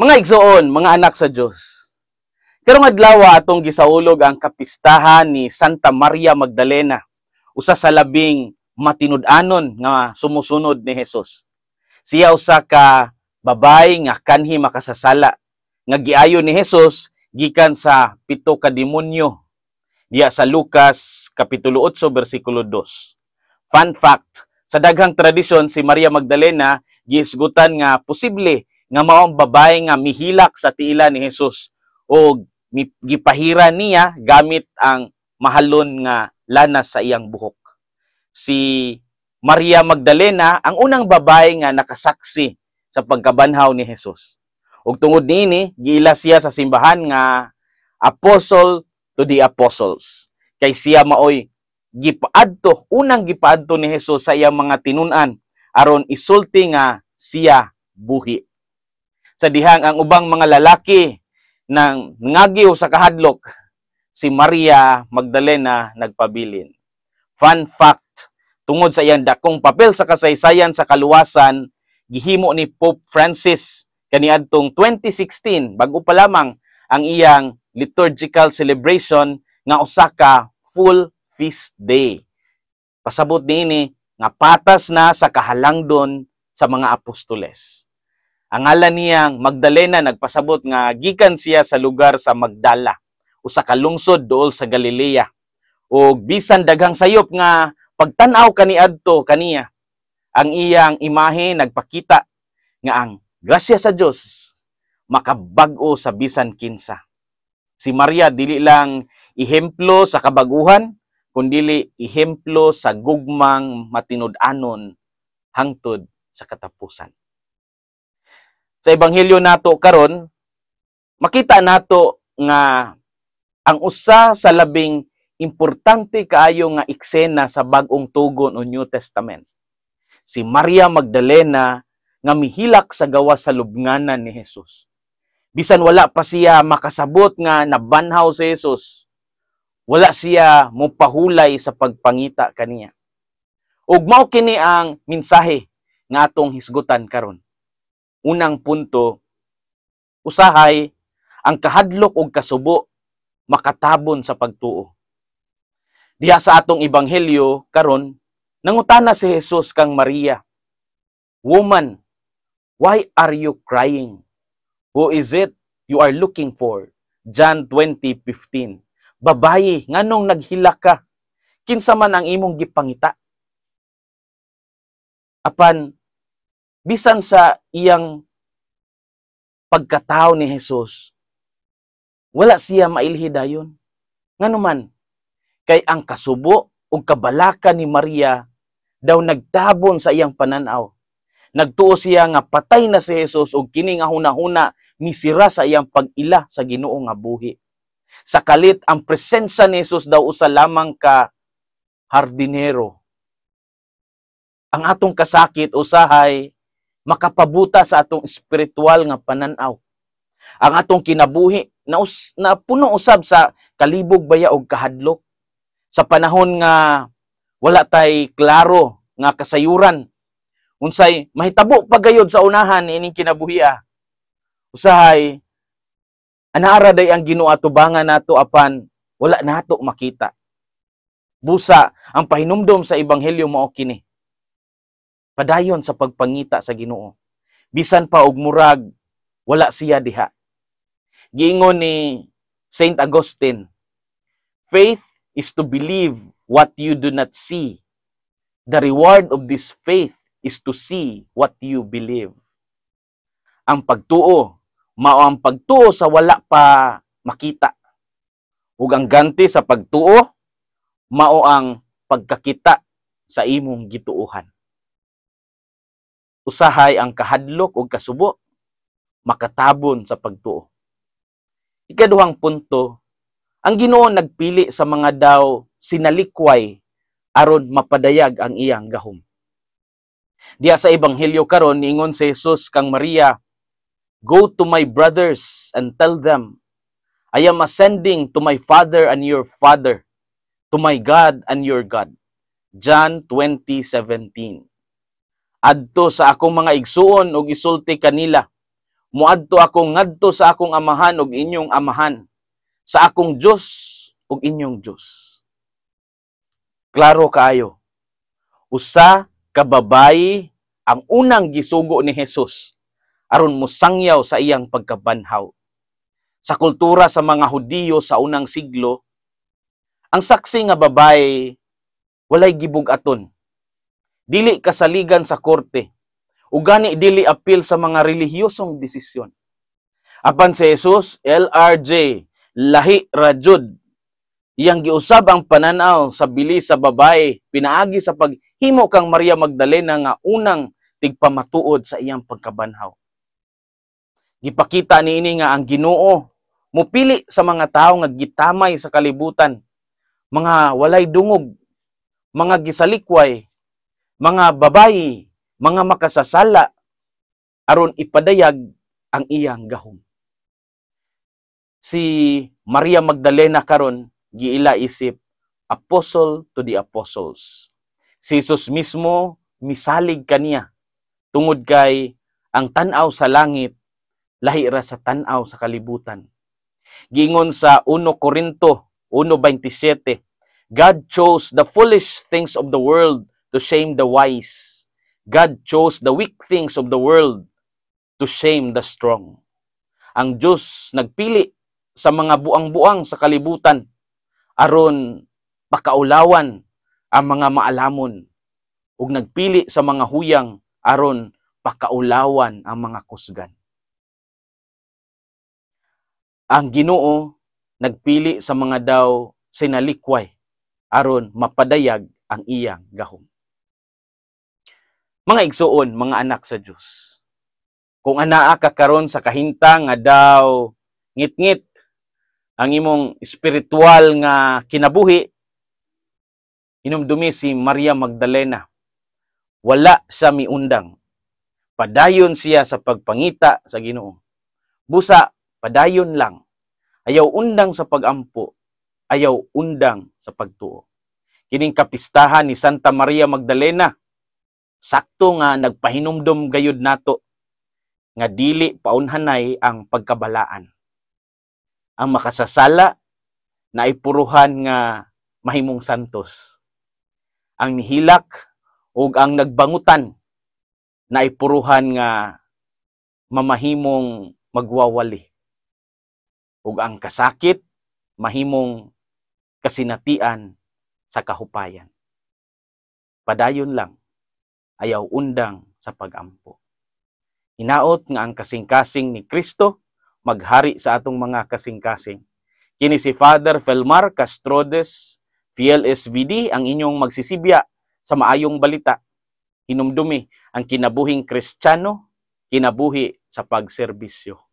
Mga igsoon, mga anak sa Dios. Karong adlaw, atong gisaulog ang kapistahan ni Santa Maria Magdalena, usa sa labing matinud-anon nga sumusunod ni Jesus. Siya usa ka babay nga kanhi makasasala nga giayo ni Jesus gikan sa pito ka demonyo. Diya sa Lucas kapitulo 8 bersikulo 2. Fun fact, sa daghang tradisyon, si Maria Magdalena gihisgutan nga posible nga mao ang babae nga mihilak sa tiila ni Jesus o gipahira niya gamit ang mahalon nga lana sa iyang buhok. Si Maria Magdalena ang unang babae nga nakasaksi sa pagkabanhaw ni Jesus. Ug tungod niini, giila siya sa simbahan nga apostle to the apostles. Kay siya maoy gipaadto, unang gipaadto ni Jesus sa iyang mga tinun-an aron isulti nga siya buhi. Sa dihang ang ubang mga lalaki nang ngagiw sa kahadlok, si Maria Magdalena nagpabilin. Fun fact, tungod sa iyang dakong papel sa kasaysayan sa kaluwasan, gihimo ni Pope Francis kaniadtong 2016, bago pa lamang, ang iyang liturgical celebration nga usa ka full feast day. Pasabot niini nga patas na sa kahalangdon sa mga apostoles. Ang ngalan niyang Magdalena nagpasabot nga gikan siya sa lugar sa Magdala, usa ka lungsod duol sa Galilea. Og bisan daghang sayop nga pagtan-aw kaniadto kaniya, ang iyang imahe nagpakita nga ang grasya sa Dios makabag-o sa bisan kinsa. Si Maria dili lang ehemplo sa kabaguhan, kundili ehemplo sa gugmang matinud-anon hangtod sa katapusan. Sa ebanghelyo nato karon, makita nato nga ang usa sa labing importante kaayo nga eksena sa Bag-ong Tugon o New Testament. Si Maria Magdalena nga mihilak sa gawas sa lubnganan ni Jesus. Bisan wala pa siya makasabot nga nabanhaw si Jesus, wala siya mopahulay sa pagpangita kaniya. Ug mao kini ang mensahe nga atong hisgutan karon. Unang punto, usahay ang kahadlok og kasubo makatabon sa pagtuo. Diha sa atong ebanghelyo karon, nangutana si Jesus kang Maria, "Woman, why are you crying? Who is it you are looking for?" John 20:15. Babayi, nganong naghilak ka? Kinsa man ang imong gipangita? Apan bisan sa iyang pagkatao ni Jesus, wala siya mailhi dayon. Ngano man, kay ang kasubo ug kabalaka ni Maria daw nagtabon sa iyang pananaw. Nagtuo siya nga patay na si Jesus ug kini nga hunahuna misira sa iyang pag-ila sa Ginoo nga buhi. Sa kalit, ang presensya ni Jesus daw usa lamang ka hardinero. Ang atong kasakit usahay makapabuta sa atong espiritual nga pananaw. Ang atong kinabuhi na puno usab sa kalibog baya og kahadlok. Sa panahon nga wala tay klaro nga kasayuran unsay mahitabo pa gayod sa unahan ining kinabuhi. Usahay anaara day ang Ginoo atubangan nato apan wala nato makita. Busa ang pahinumdom sa ebanghelyo mao kini. Padayon sa pagpangita sa Ginoo, bisan pa og murag wala siya diha. Giingon ni Saint Augustine, "Faith is to believe what you do not see. The reward of this faith is to see what you believe." Ang pagtuo, mao ang pagtuo sa wala pa makita. Ug ang ganti sa pagtuo, mao ang pagkakita sa imong gituohan. Usahay ang kahadlok ug kasubo makatabon sa pagtuo. Ikaduhang punto, ang Ginoo nagpili sa mga daw sinalikway aron mapadayag ang iyang gahom. Diya sa ebanghelyo karon, niingon si Jesus kang Maria, "Go to my brothers and tell them, I am ascending to my Father and your Father, to my God and your God." John 20:17. Adto sa akong mga igsuon ug isulti kanila, Muadto ako ngadto sa akong Amahan ug inyong amahan, sa akong Dios ug inyong Dios." Klaro kaayo. Usa ka babayi ang unang gisugo ni Jesus aron mosangyaw sa iyang pagkabanhaw. Sa kultura sa mga Hudiyo sa unang siglo, ang saksi nga babayi walay gibug-aton. Dili kasaligan sa korte. Ug gani dili apil sa mga relihiyosong desisyon. Apan si Jesus, LRJ, lahi ra jud. Iyang giusab ang pananaw sa bili sa babae pinaagi sa paghimo kang Maria Magdalena nga unang tigpamatuod sa iyang pagkabanhaw. Gipakita niini nga ang Ginoo mupili sa mga tawo nga gitamay sa kalibutan, mga walay dungog, mga gisalikway, mga babayi, mga makasasala, aron ipadayag ang iyang gahom. Si Maria Magdalena karon giila isip apostle to the apostles. Si Jesus mismo misalig kaniya tungod kay ang tan-aw sa langit lahi ra sa tan-aw sa kalibutan. Giingon sa 1 Corinto 1:27, "God chose the foolish things of the world to shame the wise. God chose the weak things of the world to shame the strong." Ang Diyos nagpili sa mga buang-buang sa kalibutan aron pakaulawan ang mga maalamon, ug nagpili sa mga huyang aron pakaulawan ang mga kusgan. Ang Ginoo nagpili sa mga daw sinalikway aron mapadayag ang iyang gahom. Mga igsuon, mga anak sa Dios. Kung anaa ka karon sa kahintang nga daw ngit-ngit ang imong espiritual nga kinabuhi, hinumdumi si Maria Magdalena. Wala siya miundang. Padayon siya sa pagpangita sa Ginoo. Busa, padayon lang. Ayaw undang sa pagampo, ayaw undang sa pagtuo. Kining kapistahan ni Santa Maria Magdalena, sakto nga nagpahinumdom gayud nato nga dili paunhanay ang pagkabalaan. Ang makasasala naipuruhan nga mahimong santos. Ang nihilak ug ang nagbangutan naipuruhan nga mamahimong magwawali. Ug ang kasakit mahimong kasinatian sa kahupayan. Padayon lang, ayaw undang sa pagampo. Hinaot nga ang kasing-kasing ni Kristo maghari sa atong mga kasing-kasing. Kini si Father Felmar Castrodes, FLSVD, ang inyong magsisibya sa maayong balita. Hinumdumi ang kinabuhing Kristiyano, kinabuhi sa pagserbisyo.